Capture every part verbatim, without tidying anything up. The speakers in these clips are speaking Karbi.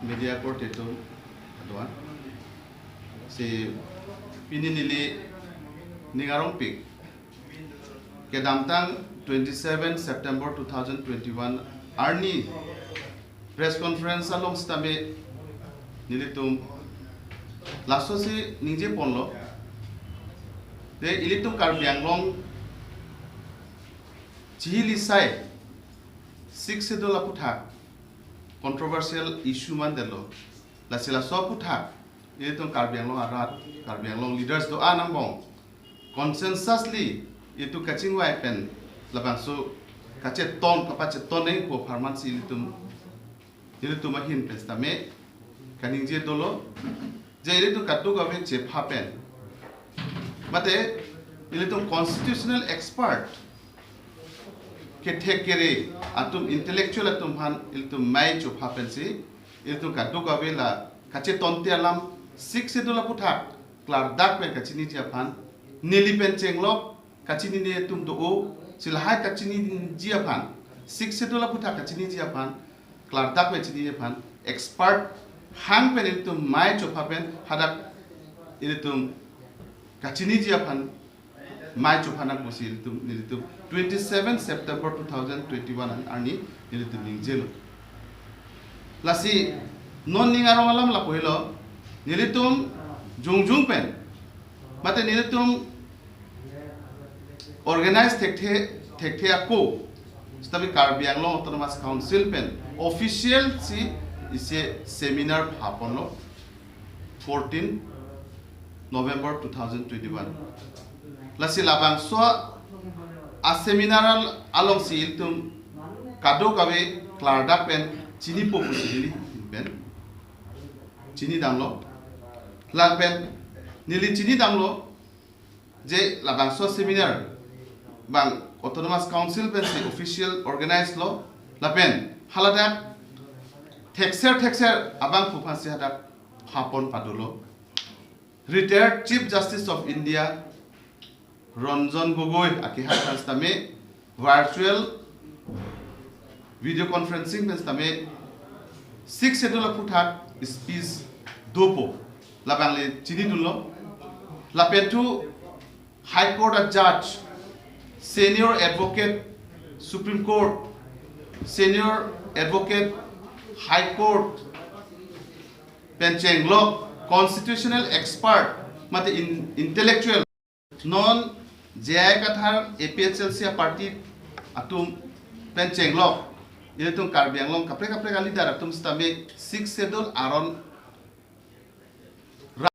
Media korte atum aduan. Si pini neli ning arongpik. Kedamtang twenty-seven September two thousand twenty-one arni press conference along sitame nelitum laso si ningje ponlo. De ilitum Karbi Anglong chihili sai Sixth Schedule aphuthak controversial issue mandetlo. Lasi laso aphuthak ilitum Karbi Anglong arat, Karbi Anglong leaders do-an angbong consensusly itum kachingvai pen labangso kacheton, kapacheton nangji pu apharman si ilitum, ilitum ahin pen sitame kaningje dolo. Je ilitum kadokave chepha pen, mate ilitum constitutional expert kethek kere atum, intellectual atum aphan ilitum mei chopha pensi ilitum kadokave la kachetonte alam Sixth Schedule aphuthak klardak pen kachiniji aphan, neli pen chenglok kachinine atum do-o, si lahai kachiniji aphan, Sixth Schedule aphuthak kachiniji aphan, klardak pen chiniji aphan expert hang pen ilitum mei chopha pen hadak ilitum kachiniji aphan mei chopha nang pusi ilitum, nelitum twenty-seven September two thousand twenty-one arni nelitum ningjelo. Lasi non ning arong alam lapu helo, nelitum jongjong pen, mate nelitum organize thekthe, thekthe ako sitame Karbi Anglong Autonomous Council pen official si isi seminar phaponlo, fourteen November two thousand twenty-one. Lasi labangso a seminar al-, along si ilitum kadokave klardak pen chinipo pusi neli pen chinidamlo. Lapen neli chinidamlo je labangso seminar bang Autonomous Council pensi official organize lo, lapen haladak thekser thekser abangphu aphansi hadak phapon padolo. Retired Chief Justice of India Ranjan Gogoi akehai aphan sitame virtual video conferencing pen sitame Sixth Schedule aphuthak speech dopo, labang le chinidunlo. Lapen thu High Court a judge, senior advocate, Supreme Court senior advocate, High Court pen chenglok constitutional expert mate in, intellectual, non J I Kathar A P H L C a party atum pen chenglok ilitum Karbi Anglong kaprek kaprek a leader atum sitame Sixth Schedule aron ra-,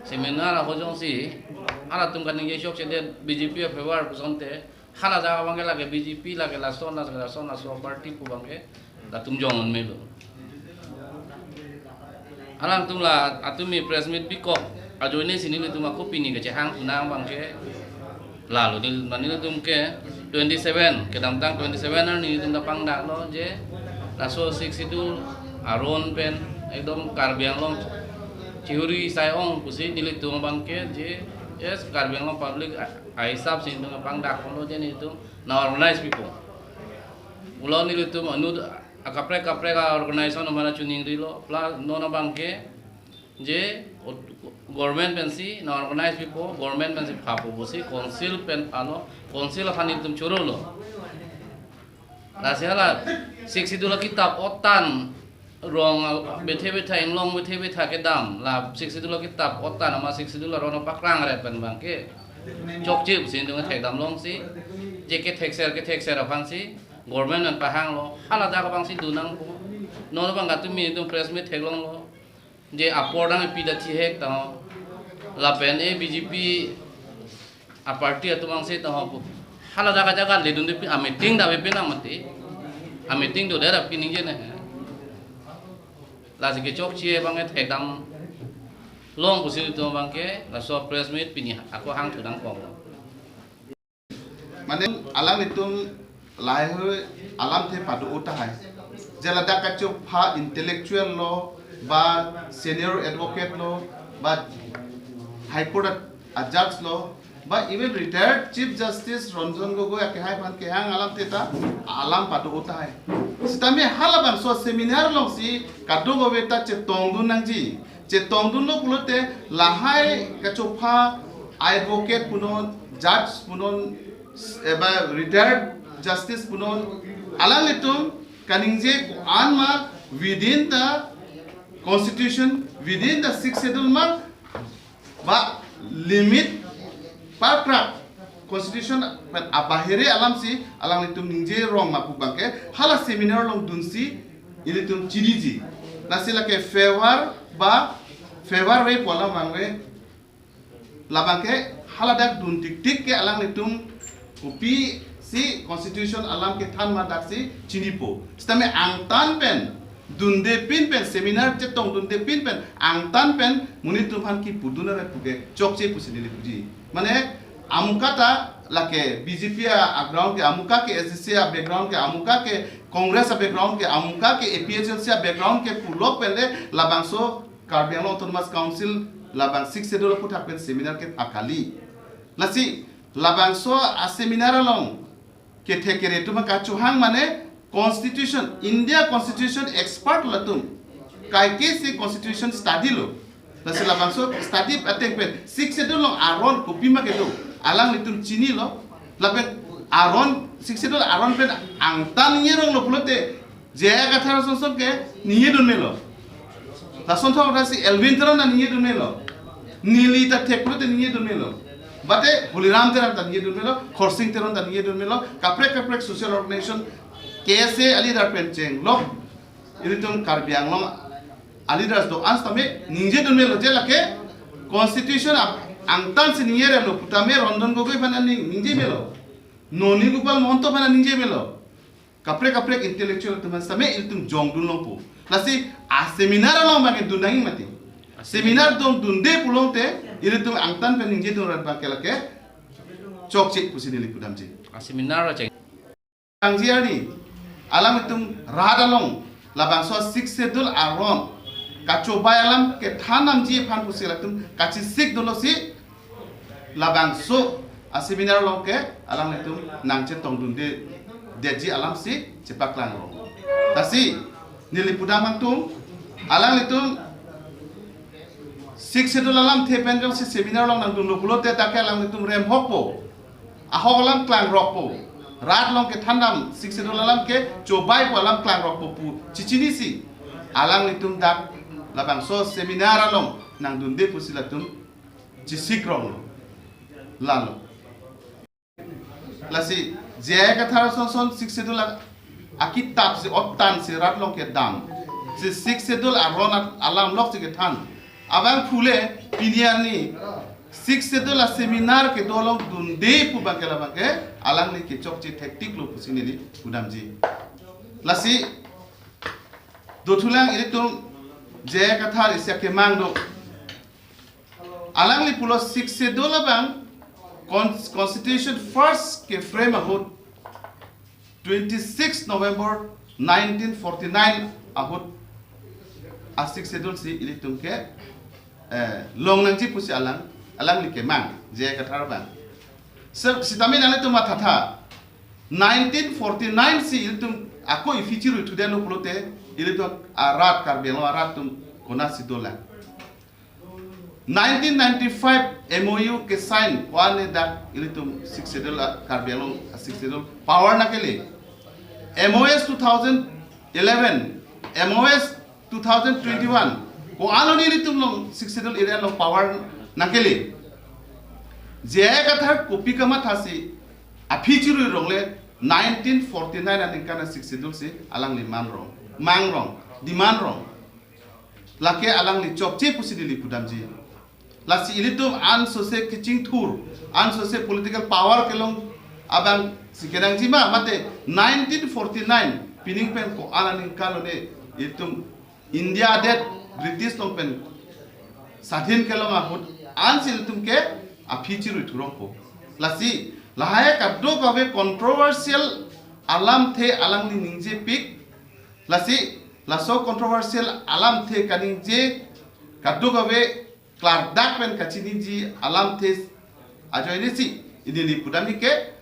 seminar ahojong si halatum kaningje chokchedet B J P a favor pusonte hala jaga abangke lake B J P, lake lason, lake lason, laso party pu abangke latum jong non melo. Alangtum la atum mi press meet bikok ajoine si nelitum ako pini kachehang thu nang abangke lalo neli, mane nelitum ke twenty-seven, kedamtang twenty-seven arni nelitum ta pangdaklo je laso Sixth Schedule aron pen ekdom Karbi Anglong chihuri sai ong pusi nelitum abangke je, yes, Karbi Anglong public a, ahisap si nelitum pangdaklo je nelitum na organize pipo. Pulo nelitum anu akaprek kaprek a organization amara chuning rilo, plus non abangke je ot-, government pensi na organize pipo, government pensi phapo pusi council pen phalo, council aphan nelitum chorolo. Lasi hala Sixth Schedule kitap otan rong bethe betha inglong bethe betha kedam, la Sixth Schedule kitap otan ama Sixth Schedule aron pakrang ret pen abangke chokche pusi nelitum thekdam longsi je kethekser kethekser aphansi government pen pahanglo, hala jaga abangsi do nangpo. Non abang katumi nelitum press meet theklonglo je apor dang pi da thihek ta ho. Lapen e B J P a party atum angse ta ho pu. Hala jaga jaga ledunde pi a meeting dave penang mati. A meeting do dera pi ningje ne. Lasi kechokche abangke thekdam long pusi nelitum abangke laso press meet pini ako hang thu nangkoklo. Mane alanglitum laheihui alamthe pado-o tahai. Je ladak kachopha intellectual lo, ba senior advocate lo, ba High Court a, a judge lo, ba even retired Chief Justice Ranjan Gogoi akehai aphan kehang alamthe ta alam pado-o tahai. Sitame halabangso seminar alongsi kadokave ta chetongdun nangji. Chetongdunlo pulote lahai kachopha advocate punon, judge punon, eba retired justice punon, alanglitum kaningje ko-an ma within the constitution, within the sixth schedule ma, ba limit parprak constitution pen abahere alamsi alanglitum ningje rong ma pu abangke hala seminar along dunsi ilitum chiniji. Lasi lake favor ba favor way pu alam vangve. Labangke haladak dun tiktik ke alanglitum kopisi constitution alam kethan ma daksi chinipo. Sitame angtan pen dunde pin pen, seminar chetongdunde pin pen angtan pen monit atum aphan kipudun ave puke chokche pusi neli puji. Mane amuka ta lake B J P a, a ground ke amuka ke, S D C a background ke amuka ke, Congress a background ke amuka ke, A P H L C a background ke pulok pen le labangso Karbi Anglong Autonomous Council labang sixth schedule aphuthak pen seminar ke pakali. Lasi labangso a seminar along kethe kere atum kachohang mane constitution, India constitution expert latum kaike si constitution study lo. Lasi labangso study ateng pen sixth schedule along aron kopima kedo alanglitum chinilo. Lapen aron, sixth schedule aron pen angtan ningje ronglo pulote J I Kathar asonson ke ningjedun melo. Lason thong rasi Elwin Teron ta ningjedun melo. Neli ta thek pulote ningjedun melo. Bate Holiram Teron ta ningjedun melo, Khorsing Teron ta ningjedun melo, kaprek kaprek social organization, K S A a leader pen chenglok ilitum Karbi Anglong a leaders do-an sitame ningjedun melo je lake constitution ap angtan si ningjerelo putame Ranjan Gogoi aphan ning-, ningje melo. Nonini Gopal Mahanta aphan ningje melo. Kaprek kaprek intellectual atum aphan sitame ilitum jongdun longpo. Lasi a seminar along abangke dun nangji mati. Seminar dongdunde pulote ilitum angtan pen ningjedun rat abangke lake chokche pusi neli pudamji. A seminar acheng. Nangji arni alanglitum rat along labangso sixth schedule aron kachobai alam kethan nangji aphan pusi latum kachesik dolo si labangso a seminar along ke alanglitum nangchetongdunde detji alamsi chepaklang rong. Lasi neli pudam hangtum alanglitum sixth schedule alamthe pen jongsi seminar along nangdunlo pulote dak ke alanglitum remhokpo. Ahok alam klangrokpo. Rat along kethandam sixth schedule alam kechobaipo alam klangrokpo pu chichinisi alanglitum dak labangso seminar along nangdunde pusi latum chesik ronglo. Lalo. Lasi J I Kathar asonson sixth schedule a-, akitap si ottan si rat along kedam. Si sixth schedule aron at-, alam lok si kethan. Abang phule pini arni sixth schedule a seminar kedo along dunde pu abangke labangke alangli kechokche tactic lo pusi neli pudamji. Lasi dothulang ilitum J I Kathar isi akemang do. Alangli pulo sixth schedule abang con-, constitution first keframe ahut twenty-six November nineteen forty-nine ahut a sixth schedule si ilitum ke, eh, long nangji pusi alang, alangli kemang, J I Kathar abang. Sir, sitame nanglitum mathatha, nineteen forty-nine si ilitum ako iphi chirui thudetlo pulote, ilitum arat Karbi Anglong arat atum konatsi dolang. Nineteen ninety-five M O U kesign ko-an ne dak ilitum sixth schedule a Karbi Anglong a sixth schedule power nangkele. M O S two thousand eleven, M O S two thousand twenty-one, ko-an lone ilitum along sixth schedule area along power nangkele. J I Kathar kopi kamathasi aphi chirui rong le nineteen forty-nine aningkan a sixth schedule si alangli man rong, mang rong, demand rong. Lake alangli chokche pusi neli pudamji. Lasi ilitum ansose kachingthur, ansose political power kelong abang si kenangji ma, mate nineteen forty-nine pining pen ko-an aningkan lone ilitum India adet British along pen sadhin kelong ahut ansi ilitum ke aphi chirui thurongpo. Lasi lahai kadokave controversial alamthe alangli ningjepik. Lasi laso controversial alamthe kaningje kadokave klardak pen kachiniji alamthe ajoine si neli pudamji ke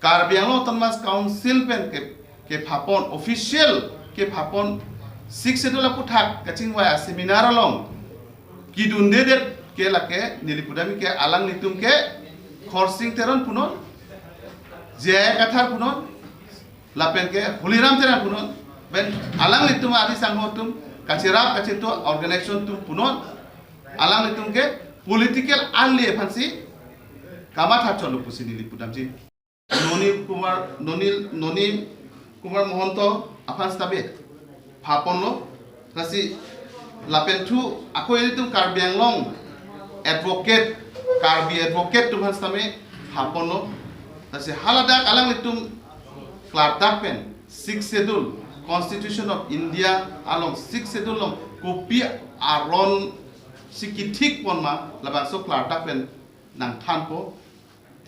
Karbi Anglong Autonomous Council pen ke kephapon, official kephapon, Sixth Schedule aputhak kachingvai a seminar along kidundedet ke lake neli pudam ke alanglitum ke Khorsing Teron punon, J I Kathar punon, lapen ke Holiram Terang punon, pen alanglitum ari sangho atum kacherap kacheto organization atum punon, alanglitum ke political anli aphansi kamatha cholo pusi neli pudamji. Noni Kumar, Noni, Noni Kumar Mohanto aphan sitame phaponlo, lasi lapen thu ako ilitum Karbi Anglong advocate, Karbi advocate atum aphan sitame phaponlo, lasi haladak alanglitum klardak pen Sixth Schedule, Constitution of India along Sixth Schedule along kopi aron si kithik ponma labangso klardak pen nangthanpo.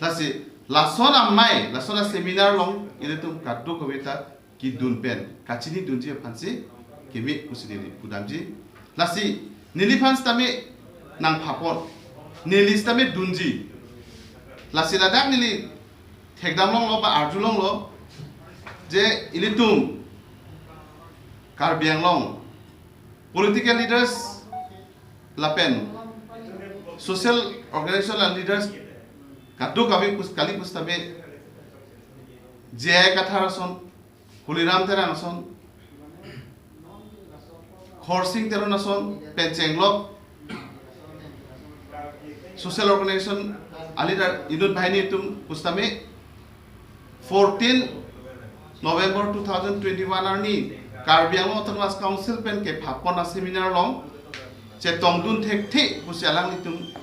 Lasi lason amei, lason a seminar along ilitum kadokave ta kidun pen kachinidunji aphansi keme pusi neli pudamji. Lasi neliphan sitame nangphapon, neli sitame dunji. Lasi ladak neli thekdam longlo ba arjulonglo je ilitum Karbi Anglong political leaders lapen social organization la leaders kadokave pus kali pusitame J I Kathar ason, Holiram Terang ason, Khorsing Teron ason pen chenglok social organization a leader inut banghini atum pusitame fourteen November two thousand twenty-one arni Karbi Anglong Autonomous Council pen kephapon a seminar along chetongdun thekthe pusi alanglitum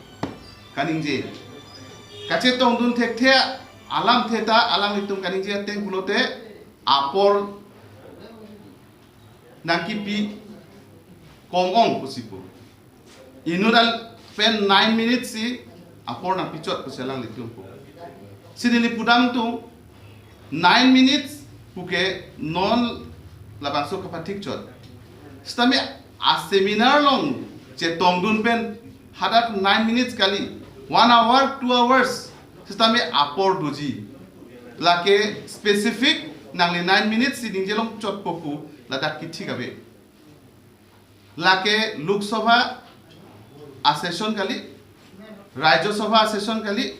kaningje. Kachetongdun thekthe alamthe ta alanglitum kaningje ateng pulote apor nangkipi kom-ong pusi pu. Inut al pen nine minutes si apor nangpichot pusi alanglitum pu. Si neli pudam atum nine minutes puke non labangso kapathik chot. Sitame a seminar along chetongdun pen hadak nine minutes kali, one hour, two hours sitame apor doji. Lake specific nangli nine minutes si ningje longchotpo pu ladak kithik ave. Lake Lok Sabha a session kali, Rajya Sabha a session kali,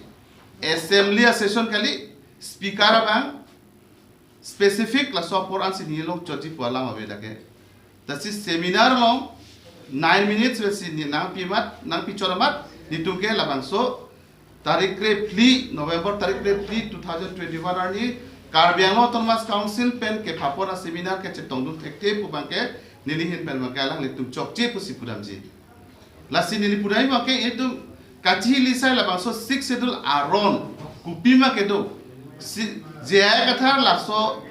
Assembly a session kali, Speaker abang specific laso apor ansi ningje longchotji pu alam ave lake. Lasi seminar along nine minutes si nangpi amat, nangpichot amat, netum ke labangso tarik krephli, November tarik krephli two thousand twenty-one arni Karbi Anglong Autonomous Council pen kephapon a seminar kachetongdun thekthe pu abangke neli ahin pen abangke alanglitum chokche pusi pudamji. Lasi neli pudam abangke itum kachihilisai labangso Sixth Schedule aron kopima kedo. Si, J I Kathar laso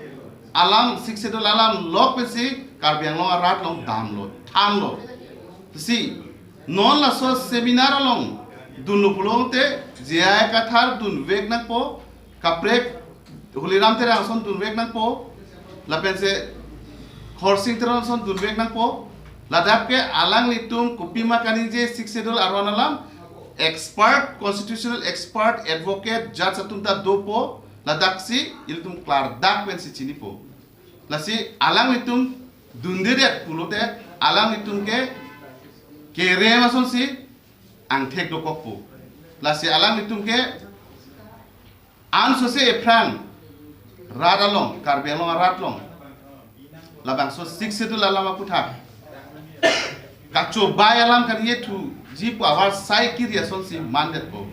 alam, Sixth Schedule alam lok pensi Karbi Anglong arat along damlo, thanlo. Si non laso seminar along dunlo pulote J I Kathar dunvek nangpo, kaprek Holiram Terang ason dunvek nangpo, lapensi Khorsing Teron ason dunvek nangpo. Ladak ke alanglitum kopima kaningje Sixth Schedule aron alam, expert, constitutional expert, advocate, judge atum ta dopo. Ladaksi ilitum klardak pensi chinipo. Lasi alanglitum dundedet pulote alanglitum ke kerem asonsi angthek dokokpo. Lasi alanglitum ke ansose ephrang rat along, Karbi Anglong arat along labangso Sixth Schedule alam aputhak kachobai alam kaningjethuji pu avarsai kiri asonsi mandetpo.